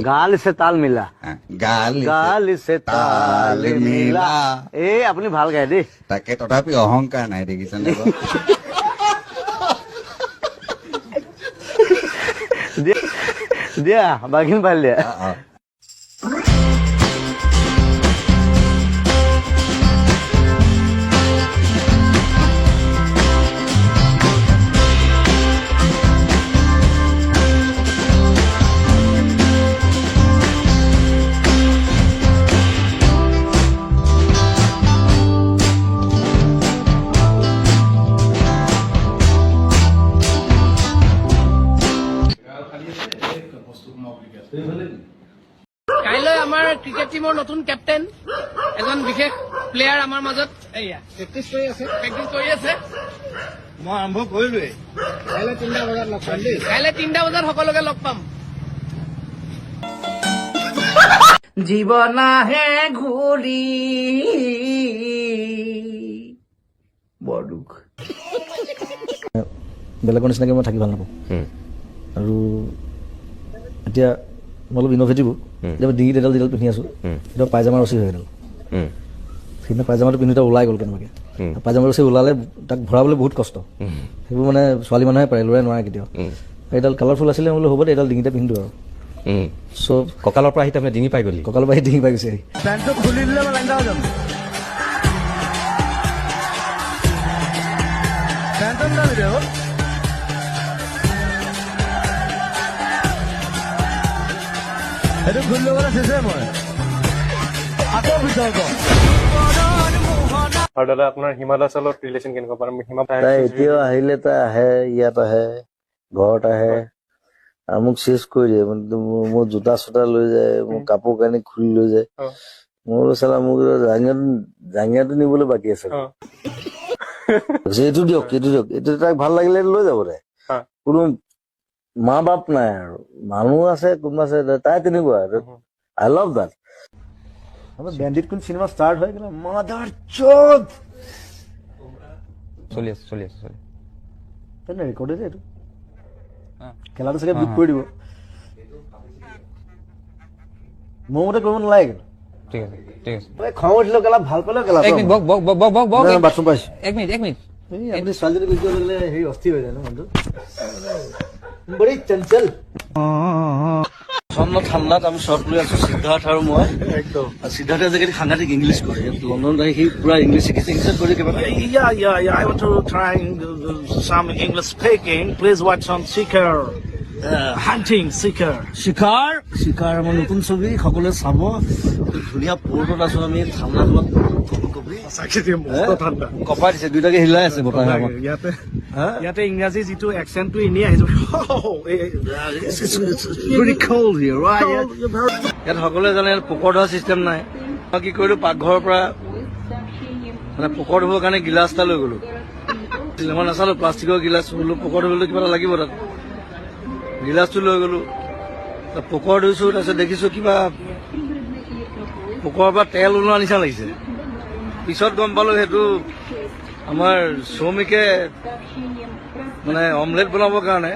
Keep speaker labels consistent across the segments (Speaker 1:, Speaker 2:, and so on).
Speaker 1: গাল চে তাল মিলা।
Speaker 2: গাল
Speaker 1: গাল চে তাল মিলা। এই আপুনি ভাল গায় দেই।
Speaker 2: তাকে, তথাপি অহংকাৰ নাই, দেখিছেনে বাৰু?
Speaker 1: দিয়া দিয়া, বাকী ভাল দিয়া।
Speaker 2: অ।
Speaker 3: কাইলৈ আমাৰ ক্ৰিকেট টীমৰ নতুন কেপ্টেইন, এজন বিশেষ প্লেয়াৰ আমাৰ মাজত। এইয়া প্ৰেক্টিচ কৰি আছে, প্ৰেক্টিচ কৰি আছে।
Speaker 4: মই আৰম্ভ কৰিলোৱেই। কাইলৈ 3টা বজাত লগ পাম দেই।
Speaker 3: কাইলৈ 3টা বজাত সকলোকে লগ পাম।
Speaker 5: জীৱন আহে ঘূৰি, বৰ দুখ।
Speaker 6: বেলেগৰ নিচিনাকৈ মই থাকি ভাল নাপাওঁ। আৰু এতিয়া মই অলপ ইন'ভেটিভো। এতিয়া মই ডিঙিত এডাল যিডাল পিন্ধি আছোঁ, এতিয়া পায়জামা ৰছী হয় এডাল। সেইদিনা পায়জামাটো পিন্ধোতে ওলাই গ'ল কেনেবাকৈ। পায়জামা ৰছী ওলালে তাক ভৰাবলৈ বহুত কষ্ট। সেইবোৰ মানে ছোৱালী মানুহে পাৰে, ল'ৰাই নোৱাৰে কেতিয়াও। এইডাল কালাৰফুল আছিলে, বোলো হ'ব দে, এইডাল ডিঙিতে পিন্ধো আৰু চব।
Speaker 7: কঁকালৰ পৰা আহি তাৰমানে ডিঙি পাই গ'লি?
Speaker 6: কঁকালৰ পৰা আহি ডিঙি পাই গৈছে আহি।
Speaker 4: পেণ্টটো খুলি দিলে মই লেংটা হৈ যাম। পেণ্টত নামি দে অ'। সেইটো খুলি ল'বলৈ চেচে মই আকৌ ভিতৰত।
Speaker 8: আৰু দাদা, আপোনাৰ হিমা দাসৰ লগত ৰিলেশ্যন কেনেকুৱা পাম? হিমা
Speaker 9: তাই এতিয়াও আহিলে, তাই আহে, ইয়াত আহে, ঘৰত আহে আৰু মোক চেচ কৰি দিয়ে। মানে মোৰ জোতা চোতা লৈ যায়, মোৰ কাপোৰ কানি খুলি লৈ যায়। মই বোলো চালা, মোক জাঙিয়াটো নিবলৈ বাকী আছে। কৈছে, এইটো দিয়ক, এইটো দিয়ক, এইটো তাইক ভাল লাগিলে লৈ যাব তাই। কোনো মা বাপ নাই আৰু মানুহ আছে, কোনোবা আছে, তাই তেনেকুৱা। I love that.
Speaker 6: Bandit Queen cinema start হৈ গ'লে মাদাৰ চোদ।
Speaker 7: চলি আছে, চলি আছে, চলি
Speaker 6: তেনে ৰেকৰ্ডে যে এইটো খেলাটো চাগে বুক কৰি দিব। মোৰ মতে কৰিব নালাগে কিন্তু।
Speaker 7: ঠিক আছে, ঠিক আছে।
Speaker 6: তই খং উঠিলেও কেলা, ভাল পালেও কেলা।
Speaker 7: এক মিনিট, বক বক বক বক বক বক।
Speaker 6: বাথৰুম পাইছো।
Speaker 7: এক মিনিট, এক মিনিট।
Speaker 6: এই আপুনি ছোৱালীজনী গুচি যোৱাৰ লগে লগে হেৰি অস্থিৰ হৈ যায় ন মানুহটো, বੜੀ চঞ্চল। প্ৰচণ্ড ঠাণ্ডাত আমি শ্বৰ্ট লৈ আছো, সিদ্ধাৰ্থ আৰু মই।
Speaker 4: একদম।
Speaker 6: আৰু সিদ্ধাৰ্থে আজিকালি সাংঘাতিক ইংলিছ কৰে। ইয়াত লণ্ডনত আহি সি পুৰা ইংলিছ শিকিছে। ইংলিছত কৰি কিবা
Speaker 5: Yeah. I want to try some English speaking. Please watch on Seeker. Hunting Seeker.
Speaker 6: চিকাৰ, চিকাৰ আমাৰ নতুন ছবি, সকলোৱে চাব। ধুনীয়া পৰ্টত আছো আমি, ঠাণ্ডা অলপ কপি কপি।
Speaker 4: সঁচাকে দেই, মস্ত ঠাণ্ডা।
Speaker 6: কপাই দিছে, দুইটাকে হিলাই আছে বতাহে আমাক।
Speaker 4: ইয়াতে
Speaker 6: হা?
Speaker 4: ইয়াতে ইংৰাজী যিটো একচেণ্টটো এনেই আহিছে।
Speaker 6: Pretty cold here, right? ইয়াত সকলোৱে জানে, ইয়াত পোকৰ ধোৱা চিষ্টেম নাই। মই কি কৰিলো, পাকঘৰৰ পৰা মানে পোকৰ ধুবৰ কাৰণে গিলাচ এটা লৈ গলো। মই নাচালো, প্লাষ্টিকৰ গিলাচ বোলো, পোকৰ ধুবলৈ কিবা এটা লাগিব তাত। গিলাচটো লৈ গলো, তাত পোকৰ ধুইছো। তাৰপিছত দেখিছো কিবা পোকৰ পৰা তেল ওলোৱা নিচিনা লাগিছে। পিছত গম পালো, সেইটো আমাৰ শ্ৰমিকে মানে অমলেট বনাবৰ কাৰণে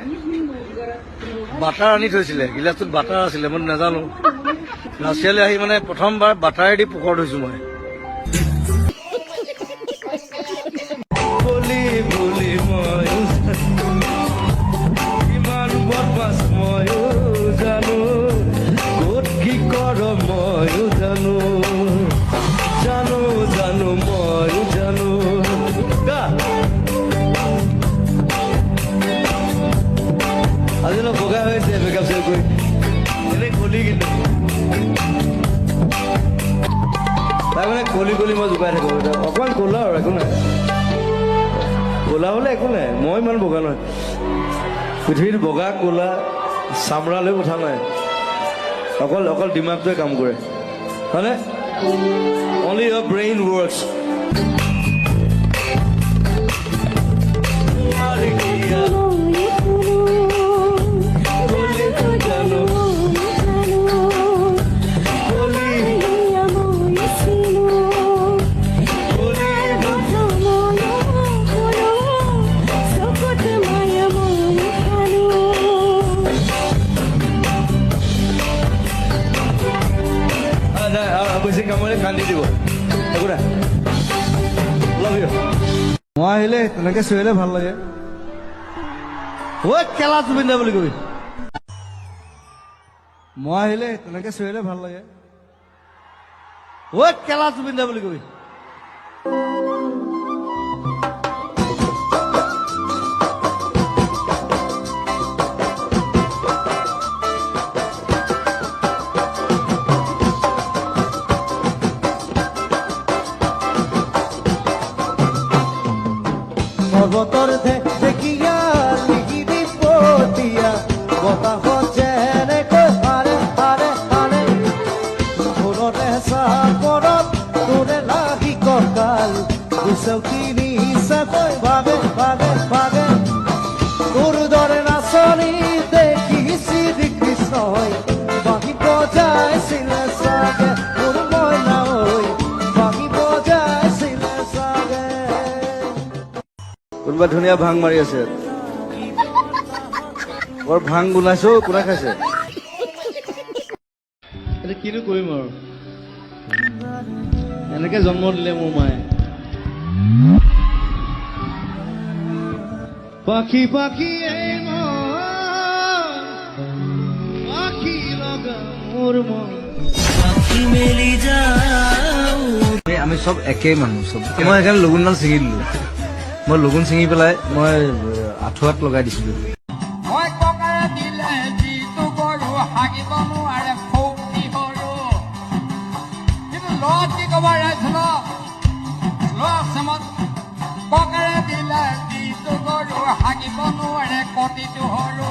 Speaker 6: বাটাৰ আনি থৈছিলে। গিলাচটোত বাটাৰ আছিলে, মই নাজানো। ৰাছিয়ালৈ আহি মানে প্ৰথমবাৰ বাটাৰেদি পোকৰ ধুইছো মই।
Speaker 4: বুলি বুলি ময়ো কিমান বদমাছ ময়ো জানো, ক'ত কি কৰ ময়ো জানো, জানো জানো ময়ো জানো। গা। আজি অলপ বগা হৈছে মেকআপ চেকআপ কৰি। এনেই কলি কিন্তু তাই মানে কলি কলি মই জোকাই থাকো। এতিয়া অকণমান ক'লা আৰু একো নাই, ক'লা হ'লে একো নাই। মই ইমান বগা নহয়। পৃথিৱীত বগা ক'লা চামৰালৈ কথা নাই, অকল অকল দিমাগটোৱে কাম কৰে, হয়নে? Only your brain works. বেছি কামুৰিলে কান্দি দিব। একো নাই, লাভ you. মই আহিলে তেনেকে চিঞৰিলে ভাল লাগে। ঐ কেলা জুবিন দা বুলি কবি। মই আহিলে তেনেকে চিঞৰিলে ভাল লাগে। ঐ কেলা জুবিন দা বুলি কবি। পৰ্বতৰ দেখিয়া লিগিৰি পতিয়া বতাহত যেনেকৈ হাৰে হাৰে হাৰে ভোৰতে চাপৰত তোৰে লাগি কঁকাল দুচৌকি নিচাকৈ ভাগে ভাগে ভাগে তোৰ দৰে নাচনী দেখি শ্ৰীকৃষ্ণই বাঁহী বজাইছিলে চাগে তোৰ মইনা ঐ বাঁহী বজাইছিলে চাগে। কোনোবা ধুনীয়া ভাং মাৰি আছে, বৰ ভাং গোন্ধাইছো, কোনে খাইছে? এতিয়া কিনো কৰিম আৰু, এনেকে জন্ম দিলে মোৰ মায়ে। পাখি পাখি এই মন, পাখি লগা মোৰ মন, পাখি মেলি যাওঁ। আমি চব একেই মানুহ, চব। মই সেইকাৰণে লগুণডাল ছিঙি দিলো। মই লগুণ ছিঙি পেলাই মই আঁঠুৱাত লগাই দিছিলো।
Speaker 3: মই ককাৰে দিলে যিটো গৰু হাগিব নোৱাৰে ফৌকি সৰু। কিন্তু ল'ৰাত কি ক'ব ৰাইজ ন, ল'ৰা আছামত ককাৰে দিলে যিটো গৰু হাগিব নোৱাৰে কটিটো সৰু।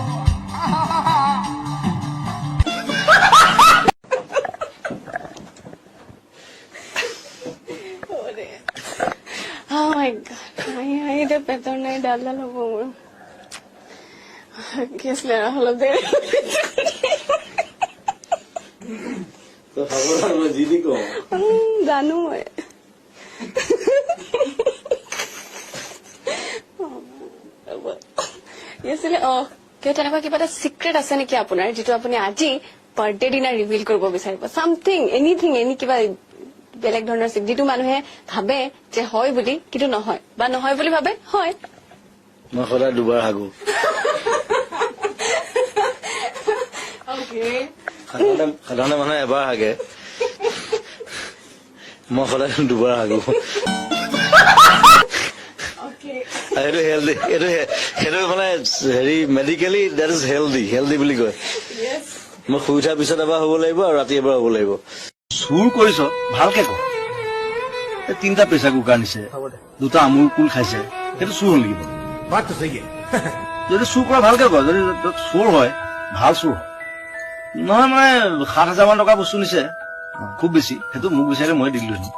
Speaker 10: Oh my God, এতিয়া পেটৰ নাই ডাল ডাল হ'ব মোৰ। কি আছিলে অলপ দেৰি জানো মই। কি আছিলে অ কিয় তেনেকুৱা কিবা এটা চিক্ৰেট আছে নেকি আপোনাৰ, যিটো আপুনি আজি বাৰ্থডে দিনা ৰিভিল কৰিব বিচাৰিব? চামথিং, এনিথিং, এনি কিবা বেলেগ ধৰণৰ যিটো মানুহে ভাবে যে হয় বুলি কিন্তু নহয়, বা নহয় বুলি ভাবে হয়।
Speaker 9: মই সদায় দুবাৰ হাগো। সাধাৰণতে মানুহে এবাৰ হাগে, মই সদায় দুবাৰ হাগো। সেইটো হেল্ডি, এইটো সেইটো মানে হেৰি medically that is healthy, healthy বুলি কয়। মই শুই উঠাৰ পিছত এবাৰ হ'ব লাগিব আৰু ৰাতি এবাৰ হ'ব লাগিব। চুৰ কৰিছ ভালকে ক। তিনিটা প্ৰেচাৰ কুকাৰ নিছে, দুটা আমুল কুল খাইছে, সেইটো চুৰ হ'ল নেকি? যদি চুৰ কৰা ভালকে ক। যদি চুৰ হয় ভাল চুৰ হয়, নহয় মানে 7,000 মান টকা বস্তু নিছে খুব বেছি, সেইটো মোক বিচাৰিলে মই দি দিলোহেঁতেন।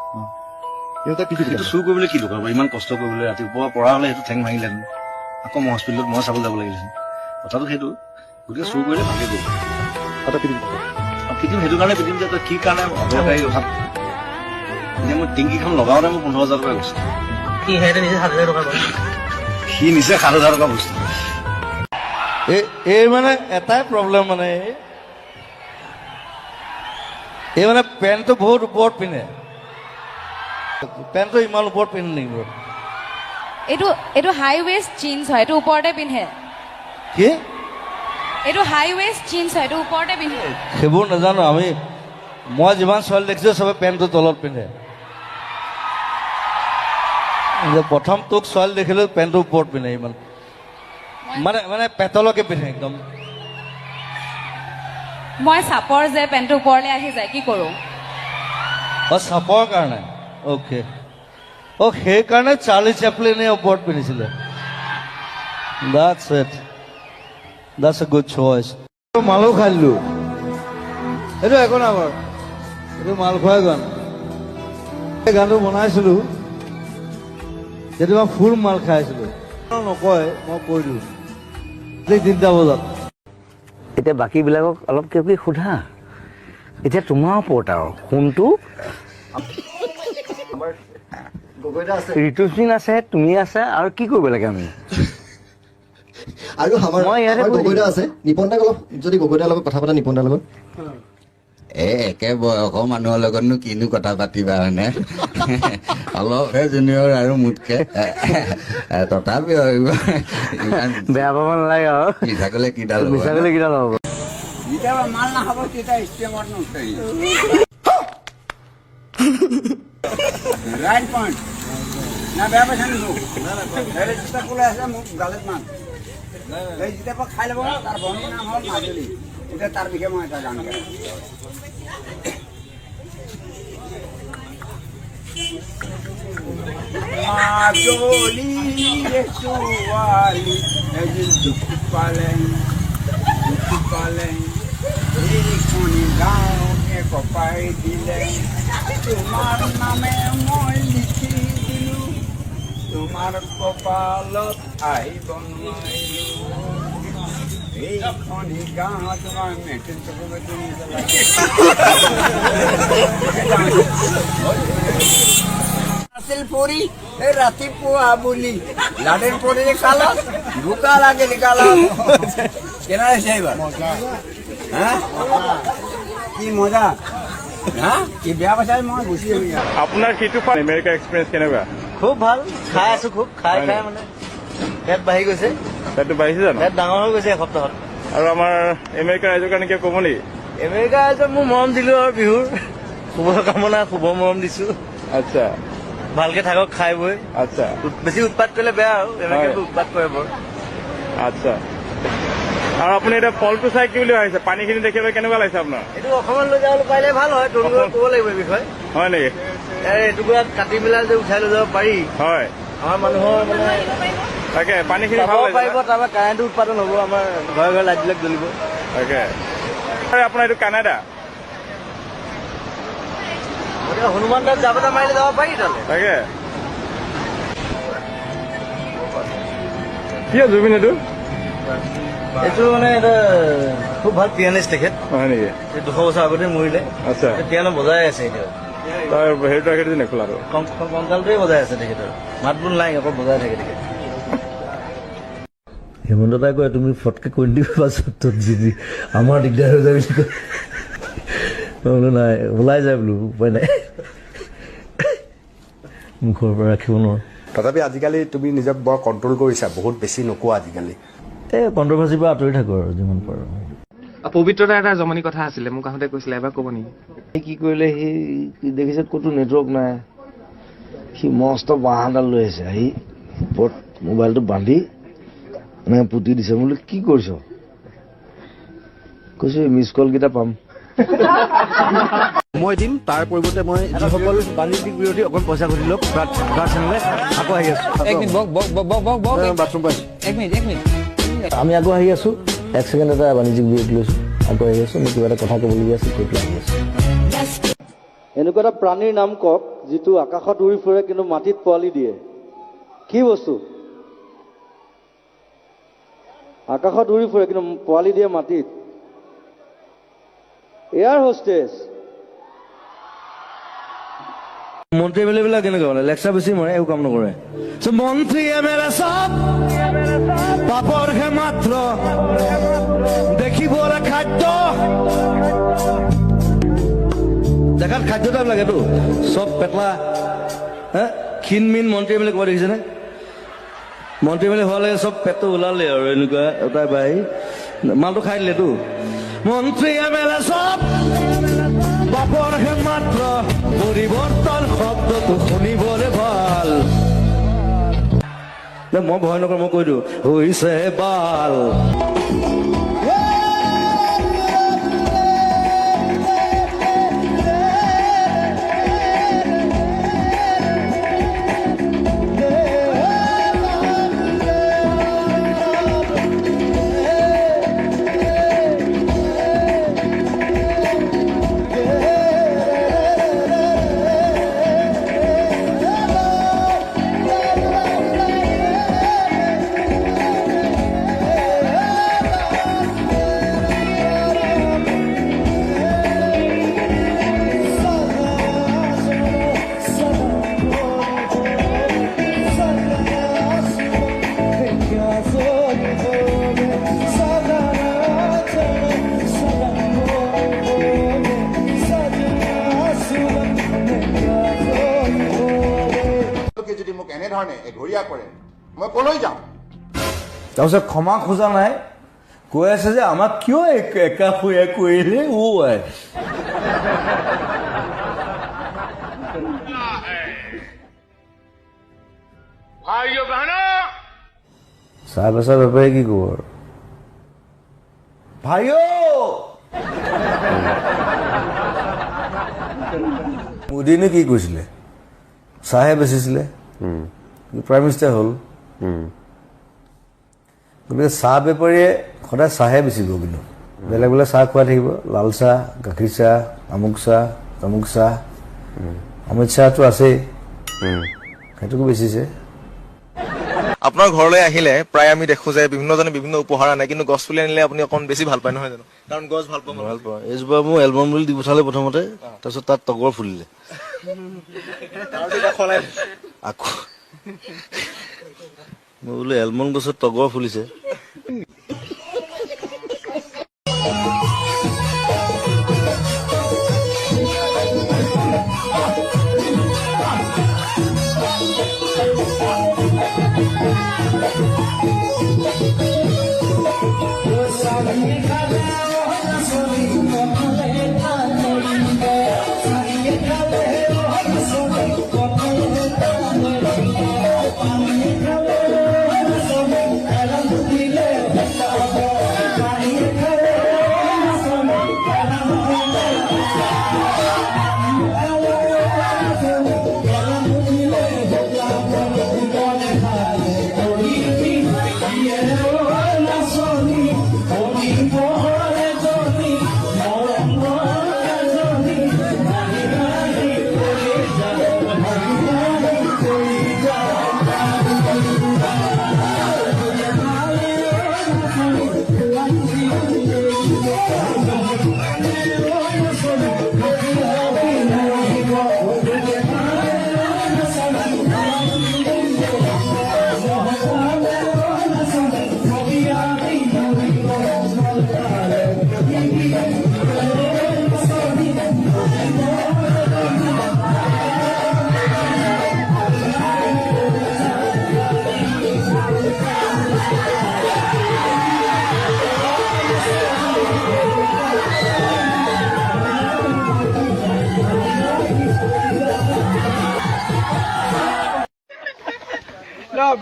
Speaker 9: সেইটো চুৰ কৰিবলৈ কি দৰকাৰ, ইমান কষ্ট কৰিবলৈ? ৰাতিপুৱা পৰা হ'লে সেইটো ঠেং ভাঙিলেহেঁতেন, আকৌ মই হস্পিটেলত মই চাবলৈ যাব লাগিলেহেঁতেন। কথাটো সেইটো। গতিকে চুৰ কৰিলে ভালকে কৰিব। পিটিম সেইটো কাৰণে পিটিম যে তই কি কাৰণে অদৰকাৰী কথাত। এতিয়া মই টিংকিখন লগাওঁতে মোৰ 15,000 টকা গৈছে, সি নিছে 7,000 টকা বস্তু।
Speaker 4: এই মানে এটাই প্ৰব্লেম, মানে এই মানে পেণ্টটো বহুত ওপৰত পিন্ধে, পেণ্টটো ইমান ওপৰত পিন্ধে নেকি বাৰু?
Speaker 10: এইটো এইটো হাই ৱেষ্ট জিন্স হয়, এইটো ওপৰতে পিন্ধে।
Speaker 4: কি?
Speaker 10: এইটো হাই ৱেষ্ট জিন্স হয়, এইটো ওপৰতে পিন্ধে।
Speaker 4: সেইবোৰ নাজানো আমি। মই যিমান ছোৱালী দেখিছো চবে পেণ্টটো তলত পিন্ধে। প্ৰথম তোক ছোৱালী দেখিলো পেণ্টটো ওপৰত পিন্ধে, ইমান মানে মানে পেটলৈকে পিন্ধে একদম।
Speaker 10: মই চাপৰ যে পেণ্টটো ওপৰলৈ আহি যায়, কি কৰো?
Speaker 4: অ চাপৰ কাৰণে, অ'কে। অ সেইকাৰণে চাৰ্লি চেপলিনে ওপৰত পিন্ধিছিলে। That's it, that's a good choice. মালো খাই দিলো, এইটো একো নাই বাৰু, এইটো মাল খোৱাই গান। এই গানটো বনাইছিলো যেতিয়া মই ফুল মাল খাই আছিলো। নকয়, মই কৈ দিওঁ। 3টা বজাত।
Speaker 1: এতিয়া বাকীবিলাকক অলপ কিবা কিবি সোধা, এতিয়া তোমাৰ ওপৰত আৰু সোণটো। ঋতুস্মিন আছে, তুমি আছে, আৰু কি কৰিব লাগে আমি?
Speaker 11: আৰু আমাৰ গগৈদা আছে, নিপন দাক অলপ যদি গগৈদাৰ লগত কথা পাতা, নিপন দাৰ লগত।
Speaker 2: এই একে বয়সৰ মানুহৰ লগতনো কিনো কথা পাতিবা হয়নে? অলপহে জুনিয়ৰ আৰু মোতকে, তথাপিও ইমান
Speaker 1: বেয়া পাব নালাগে আৰু।
Speaker 2: মিছা ক'লে কিডাল হ'ব?
Speaker 1: মিছা ক'লে কিডাল হ'ব?
Speaker 3: যেতিয়া মাল নাখাব তেতিয়া ষ্টেমত নুঠে। ৰাইট পইণ্ট না? বেয়া পাইছা নেকি? যেতিয়া কোলে আছে মোক গালত মান, এই যেতিয়া পৰা খাই ল'ব, তাৰ ভনীৰ নাম হ'ল মাজুলী। এতিয়া তাৰ বিষয়ে মই এটা গান গাই। মাজুলীৰে ছোৱালী এদিন দুখ পালে, দুখ পালে, এইখনি গাঁৱকে কপাই দিলে। তোমাৰ নামে মই লিখি দিলো, তোমাৰ কপালত আহিব নোৱাৰিলো। এইখনি গাঁও তোমাৰ মেট্ৰিক চক্ৰৱৰ্তী আছিল পৰি এই ৰাতিপুৱা বুলি লাডেন পৰি কালত বোকা লাগিল কালত। কেনে হৈছে এইবাৰ? হা, কি মজা, হা, কি বেয়া পাইছা? মই গুচি আহিম।
Speaker 8: আপোনাৰ সেইটো আমেৰিকা এক্সপিৰিয়েঞ্চ কেনেকুৱা?
Speaker 6: খুব ভাল, খাই আছো খুব, খাই খাই মানে পেট বাঢ়ি গৈছে।
Speaker 8: পেটটো বাঢ়িছে জানো?
Speaker 6: পেট ডাঙৰ হৈ গৈছে এসপ্তাহত।
Speaker 8: আৰু আমাৰ আমেৰিকা ৰাইজৰ কাৰণে কিবা ক'ব নেকি?
Speaker 6: আমেৰিকা ৰাইজক মোৰ মৰম দিলো আৰু বিহুৰ শুভ কামনা, শুভ মৰম দিছো।
Speaker 8: আচ্ছা,
Speaker 6: ভালকে থাকক খাই বৈ।
Speaker 8: আচ্ছা,
Speaker 6: বেছি উৎপাত কৰিলে বেয়া আৰু, আমেৰিকাটো উৎপাত কৰে বৰ।
Speaker 8: আচ্ছা, আৰু আপুনি এতিয়া ফলটো চাই কি বুলি ভাবিছে? পানীখিনি দেখিবলৈ কেনেকুৱা লাগিছে আপোনাৰ?
Speaker 6: এইটো অসমত লৈ যাবলৈ পাৰিলে ভাল হয়। তৰুণ ক'ব লাগিব এই বিষয়ে।
Speaker 8: হয় নেকি?
Speaker 6: এটুকুৰা কাটি পেলাই যে উঠাই লৈ যাব পাৰি।
Speaker 8: হয়,
Speaker 6: আমাৰ মানুহৰ মানে
Speaker 8: তাকে পানীখিনি
Speaker 6: ভাল পাৰিব, তাৰপৰা কাৰেণ্টটো উৎপাদন হ'ব, আমাৰ ঘৰে ঘৰে লাইটবিলাক জ্বলিব।
Speaker 8: তাকে আপোনাৰ এইটো কানাডা
Speaker 6: হনুমান দাস যাব এটা মাৰিলে যাব পাৰি তালে।
Speaker 8: তাকে কি জুবিন এইটো?
Speaker 6: এইটো মানে এটা খুব ভাল পিয়ানিষ্ট তেখেত।
Speaker 8: হয় নেকি?
Speaker 6: 200 বছৰ আগতে মৰিলে।
Speaker 8: আচ্ছা,
Speaker 6: পিয়ানো বজাই আছে এতিয়া।
Speaker 8: তাৰ হেৰিটো ৰাখি নেখোলাটো
Speaker 6: কংকালটোৱে বজাই আছে তেখেতৰ, মাত বোল নাই, অকল বজাই থাকে তেখেত।
Speaker 9: হেমন্ত দাই কয় তুমি ফটকে কৈ নিদিবা তত যি আমাৰ দিগদাৰ হৈ যায় বুলি কয়। মই বোলো নাই, ওলাই যায় বোলো, উপায় নাই, মুখৰ পৰা ৰাখিব নোৱাৰো।
Speaker 11: তথাপি আজিকালি তুমি নিজক বৰ কণ্ট্ৰল কৰিছা, বহুত বেছি নোকোৱা আজিকালি।
Speaker 9: এই কণ্ট্ৰভাৰ্চিৰ পৰা আঁতৰি থাকো আৰু যিমান পাৰো।
Speaker 12: পবিত্ৰতাৰ এটা জমনি কথা আছিলে, মোক আহোঁতে কৈছিলে, এবাৰ ক'ব নেকি?
Speaker 9: কি কৰিলে সি দেখিছে ক'তো নেটৱৰ্ক নাই, সি মস্ত বাঁহ এডাল লৈ আহিছে, আহি ওপৰত মোবাইলটো বান্ধি এনেকৈ পুতি দিছে। মই বোলো কি কৰিছ? কৈছো মিছ কল কেইটা পাম
Speaker 4: মই দিম। তাৰ পৰিৱৰ্তে মই যিসকল
Speaker 6: বাণিজ্যিক বিৰোধী অকণ পইচা ঘটি লওক চেনেলে আকৌ আহি আছো।
Speaker 7: এক মিনিট, বক বক বক বক বক,
Speaker 4: বাথৰুম পাইছো।
Speaker 7: এক মিনিট, এক মিনিট,
Speaker 9: আমি আকৌ আহি আছো। এক ছেকেণ্ড, এটা বাণিজ্যিক বিৰতি লৈছো, আকৌ আহি আছো। মই কিবা এটা কথা ক'বলগীয়া আছে, কৈ পেলাই আহি আছো।
Speaker 4: এনেকুৱা এটা প্ৰাণীৰ নাম কওক যিটো আকাশত উৰি ফুৰে কিন্তু মাটিত পোৱালি দিয়ে। কি বস্তু আকাশত উৰি ফুৰে কিন্তু পোৱালি দিয়ে মাটিত? Air hostess. মন্ত্ৰী এম এল এ বিলাক কেনেকুৱা মানে লেকচাৰ বেছি মাৰে, একো কাম নকৰে। মন্ত্ৰী এম এল এ চব পাপৰহে মাত্ৰ, দেখিবলৈ খাদ্য, দেখাত খাদ্য টাইপ লাগেতো, চব পেটলা হে ক্ষীণ মীন মন্ত্ৰী এম এল এ ক'ৰবাত দেখিছেনে? মন্ত্ৰী এম এল এ হোৱা লাগে চব পেটটো ওলালে আৰু এনেকুৱা এটা বাঢ়ি মালটো খাই দিলেতো। মন্ত্ৰী এম এল এ চব বাপৰহে মাত্ৰ, পৰিৱৰ্তন শব্দটো শুনিবলৈ ভাল। মই ভয় নকৰোঁ, মই কৈ দিওঁ হৈছে বাল।
Speaker 13: এনেধৰণে এঘৰীয়া কৰে, মই ক'লৈ যাম?
Speaker 4: তাৰপিছত ক্ষমা খোজা নাই, কৈ আছে যে আমাক কিয় একাষৰীয়া কৰিলে। অ' চাহ বেচা বেপাৰী কি ক'ব আৰু ভাই। মোদীনে কি কৈছিলে? চাহে বেচিছিলে, প্ৰাইম মিনিষ্টাৰ হ'ল। গতিকে চাহ বেপাৰীয়ে সদায় চাহে বেচিব, কিন্তু বেলেগ বেলেগ চাহ খুৱাই থাকিব, লাল চাহ, গাখীৰ চাহ, আমুক চাহ তামুক চাহ। অমিত শ্বাহটো আছেই, সেইটোকো বেচিছে।
Speaker 14: আপোনাৰ ঘৰলৈ আহিলে প্ৰায় আমি দেখো যে বিভিন্নজনে বিভিন্ন উপহাৰ আনে, কিন্তু গছ পুলি আনিলে আপুনি অকণ বেছি ভাল পায় নহয় জানো? কাৰণ গছ ভাল পাওঁ,
Speaker 9: ভাল পাওঁ। এইজোপা মোৰ এলবাম বুলি দি পঠালে প্ৰথমতে, তাৰপিছত তাত তগৰ ফুলিলে, আকৌ মই বোলো এলমণ্ড গছত তগৰ ফুলিছে।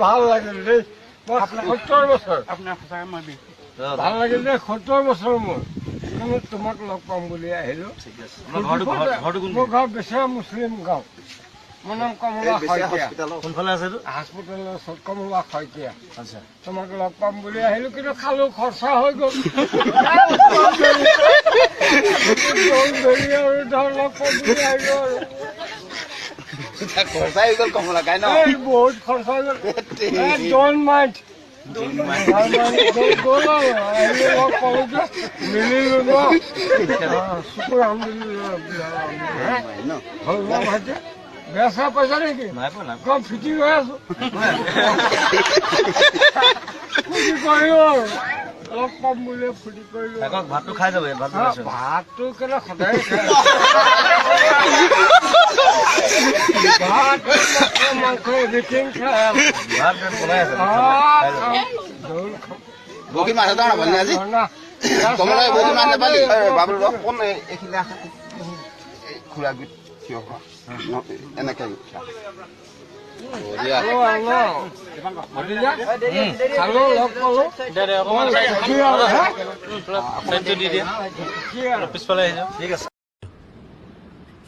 Speaker 3: ভাল লাগিল দেই, মই 70 বছৰ ভাল লাগিল দেই, 70 বছৰ মোৰ। তোমাক লগ পাম বুলি আহিলো। মোৰ ঘৰ বেচেৰা মুছলিম গাঁও, মোৰ নাম কমলা শইকীয়া। হস্পিটেলৰ ওচৰত কমলা শইকীয়া। তোমাক লগ পাম বুলি আহিলো, কিন্তু খালো, খৰচা হৈ গ'ল। আৰু ধৰ লগ পাম বুলি আহিলো আৰু
Speaker 2: খৰচা হৈ গ'ল কমলা কাই ন,
Speaker 3: বহুত খৰচা হৈ গ'ল। Don't mind, মিলিলো ন, শুকুৰ আলহামদুলিল্লাহ। হ'ল ন ভাইটি, বেয়া চেয়া পাইছা নেকি? কম ফিটিং হৈ আছো, ফূৰ্তি কৰিলো আৰু লগ পাম বুলি ফূৰ্তি কৰিলো।
Speaker 6: ভাতটো খাই যাব,
Speaker 3: ভাতটো কেলে সদায় ভাত মাংস এভৰিথিং খাই।
Speaker 2: বগী মাছ এটা নাপালি আজি? কমলা বগী মাছ নাপালি? বাবুল কোন এইখিনি খুৰা গুট থিয় হোৱা এনেকে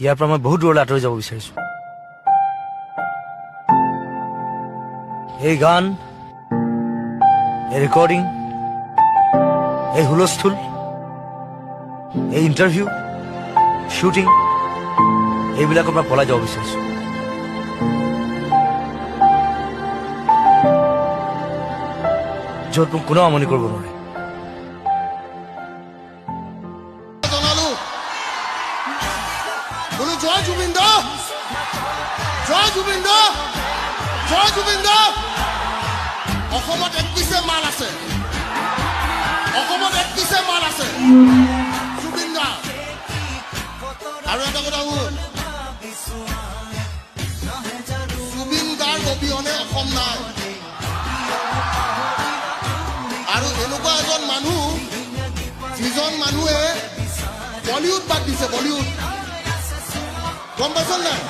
Speaker 6: ইয়াৰ পৰা মই বহুত দূৰলৈ আঁতৰি যাব বিচাৰিছো। এই গান, এই ৰেকৰ্ডিং, এই হুলস্থুল, এই ইণ্টাৰভিউ, শ্বুটিং, এইবিলাকৰ পৰা পলাই যাব বিচাৰিছো। য'ত মোক কোনেও আমনি কৰিব নোৱাৰে।
Speaker 13: জয় জুবিন দা, জয় জুবিন দা, জয় জুবিন দা। অসমত এক পিছে মাল আছে, অসমত এক পিছে মাল আছে জুবিন দা। আৰু এটা কথা শুন, জুবিন দাৰ অবিহনে অসম নাই। আৰু এনেকুৱা এজন মানুহ, যিজন মানুহে বলিউড বাদ দিছে, বলিউড, গম পাইছ নাই?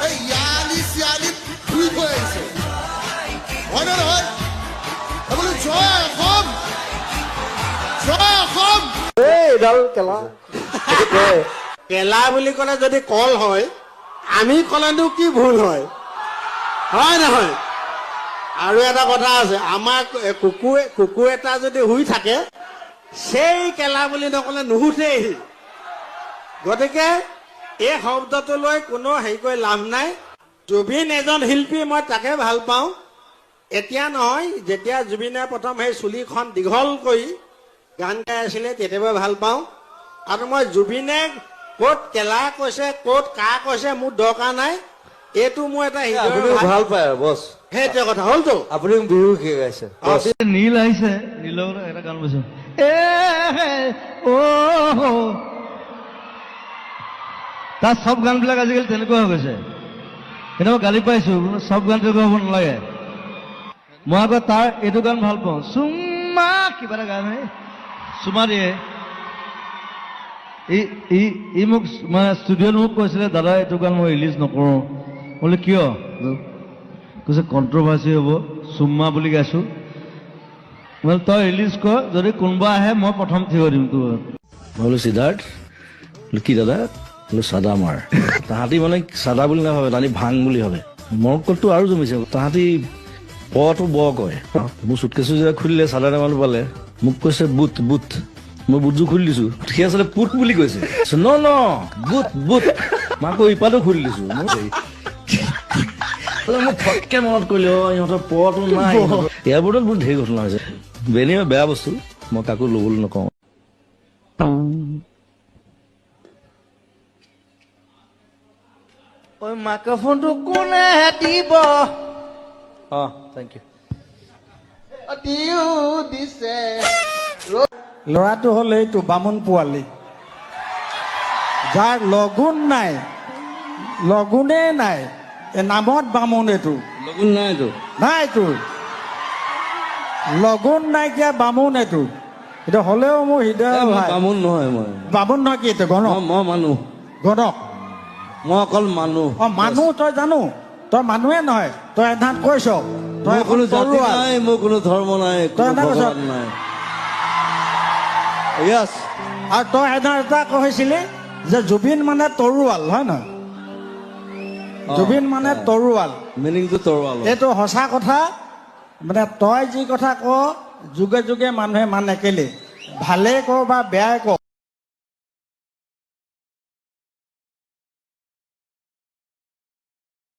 Speaker 13: এই ইয়ালি চিয়ালি ঘূৰি থৈ আহিছে, হয় নে নহয়? বোলো জয় অসম, জয় অসম।
Speaker 4: এইডাল কেলা
Speaker 15: কেলা বুলি ক'লে যদি কল হয়, আমি ক'লেনো কি ভুল হয়, হয় নহয়? আৰু এটা কথা আছে, আমাৰ কুকুৰ এটা যদি শুই থাকে, সেই কেলা বুলি নক'লে নুশুঠেই। গতিকে এই শব্দটো লৈ কোনো হেৰি কৰি লাভ নাই। জুবিন এজন শিল্পী, মই তাকে ভাল পাওঁ। এতিয়া নহয়, যেতিয়া জুবিনে প্ৰথম সেই চুলিখন দীঘল কৰি গান গাই আছিলে তেতিয়াই ভাল পাওঁ। আৰু মই জুবিনে ক'ত কেলা কৈছে, ক'ত কা কৈছে মোৰ দৰকাৰ নাই। এইটো মোৰ এটা
Speaker 4: ভাল পায় আৰু বছ,
Speaker 15: সেইটোৱে কথা হ'লতো।
Speaker 4: আপুনি বিহু শিকাইছে। নীল আহিছে, নীলৰ এটা গান গাইছে, এ অ তাৰ চব গানবিলাক আজিকালি তেনেকুৱা হৈ গৈছে। কেতিয়াবা গালি পাইছো, চব গান তেনেকুৱা হ'ব নালাগে। মই আকৌ তাৰ এইটো গান ভাল পাওঁ, চুমা কিবা এটা গান চুমা দিয়ে। ই মোক মানে ষ্টুডিঅ'ত মোক কৈছিলে, দাদা এইটো গান মই ৰিলিজ নকৰোঁ। বোলে কিয়? কৈছে কণ্ট্ৰভাৰ্চি হ'ব, চুম্মা বুলি গাইছোঁ। বোলে তই ৰিলিজ কৰ, যদি কোনোবা আহে মই প্ৰথম থিয় দিম তোৰ।
Speaker 6: মই বোলো সিদ্ধাৰ্থ, বোলো কি দাদা? বোলো চাদা মাৰ। তাহাঁতি মানে চাদা বুলি নাভাবে, তাহাঁতি ভাং বুলি ভাবে। মৰকতটো আৰু জমিছে, তাহাঁতি পটো ব কয়। মোৰ চুটকেছো যেতিয়া খুলিলে চাদা মানুহ পালে, মোক কৈছে বুট বুট। মই বুটযোৰ খুলি দিছো, সি আচলতে পুট বুলি কৈছে। ন ন বুট বুট, মই আকৌ ইপাতো খুলি দিছো। মোক ফটকে মনত কৰিলে, অ ইহঁতৰ পটো নাই। এয়াৰপৰ্টত বহুত ঢেৰ ঘটনা হৈছে। বেনি বেয়া বস্তু, মই কাকো ল'বলৈ নকওঁ।
Speaker 4: মাইক্ৰফোনটো কোনে দিব? অ thank U.
Speaker 13: দিছে
Speaker 3: ল'ৰাটো হ'ল এইটো বামুণ পোৱালি, যাৰ লগুণ নাই, লগুণেই নাই, এই নামত বামুণ। এইটো
Speaker 4: লগুণ নাই, এইটো
Speaker 3: নাই, তোৰ লগুণ নাইকিয়া বামুণ এইটো। এইটো হ'লেও মোৰ হৃদয়
Speaker 4: বামুণ নহয়। মই
Speaker 3: বামুণ নহয় কি? এইটো গণক।
Speaker 4: মই মানুহ,
Speaker 3: গণক।
Speaker 4: মই অকল মানুহ।
Speaker 3: অ মানুহ, তই জানো তই মানুহে নহয়, তই এধান কৈছ তই
Speaker 4: কোনো জাতি নাই, মোৰ কোনো ধৰ্ম নাই,
Speaker 3: তই কৈছ
Speaker 4: নাই। Yes.
Speaker 3: আৰু তই এদিন এটা কৈছিলি যে জুবিন মানে তৰোৱাল, হয় নহয়? জুবিন মানে তৰোৱাল,
Speaker 4: মিনিংটো তৰোৱাল।
Speaker 3: এইটো সঁচা কথা। মানে তই যি কথা ক, যুগে যুগে মানুহে মানে কেলে, ভালেই ক বা বেয়াই ক।